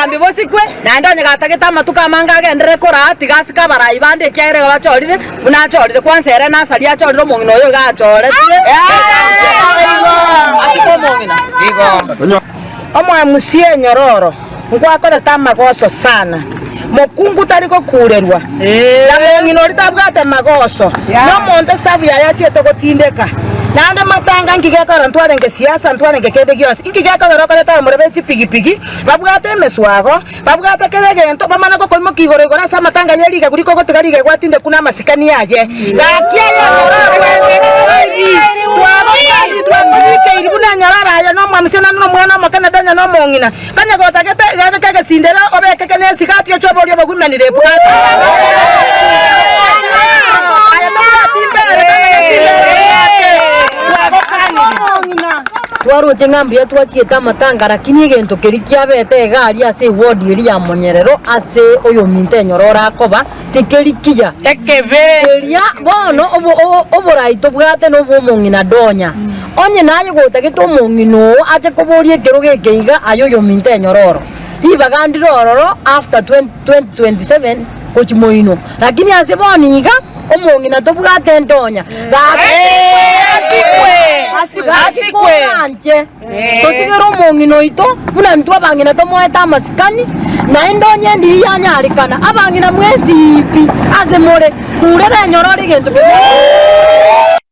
Obogambi bosikwe, naende onye gatagete amatuko amange agenderere koraa, tiga asike abarai bande ekiagera iga bachorire buna achorire. Kwansa ere Nasari achorire omong'ina oyo iga achoretwe asike omong'ina. Omoamusie enyororo nkwakorete amagoso sana, mokungu tari gokurerwa, na mong'ina oria tabwate magoso, na omonto esabu yaye achiete gotindeka. Naende matanga nki gekogera ntwarenge siasa, ntwarenge kende gionsi, inki gekogera okoreta abamura be chipigipigi, babwate emeswago, babwate kera egento, bamane gokoimokia igoro igoro ase amatanga ye rigegu rikogotiga rigegu atindekwe namasikani aye. Gaki aye enyororo twagokanirie twakobikeiri buna enyororo aye nomwamisia naende nomwana omoke naende onye nomong'ina. Konya gotagete egeke kegesindero obekeke nesigati oche oborie obogwimani rebu gaki. Aye tobwati mbere konya gesindero obwate twagokanirie. Twaroche ng'a mbuya twachiete amatanga, lakini egento keria kiabete iga aria ase eward eria ya Monyerero ase oyominto enyororo akoba, tikeri kiya. Keria bono oborai tobwate nobw'omong'ina Donya. Onye naye gotagete omong'ina oo ache koboria ekerogo eke iga aye oyominto enyororo, ribaga ndire ororo after 2027 gochia moino. Lakini ase bono iga omong'ina tobwate endonya. Gaki koranche totigere omong'ina oito buna intwe abang'ina tomoete amasikani, naende onye endiri yanyarekana abang'ina mwensi pi ase more, kurera enyororo egento keria.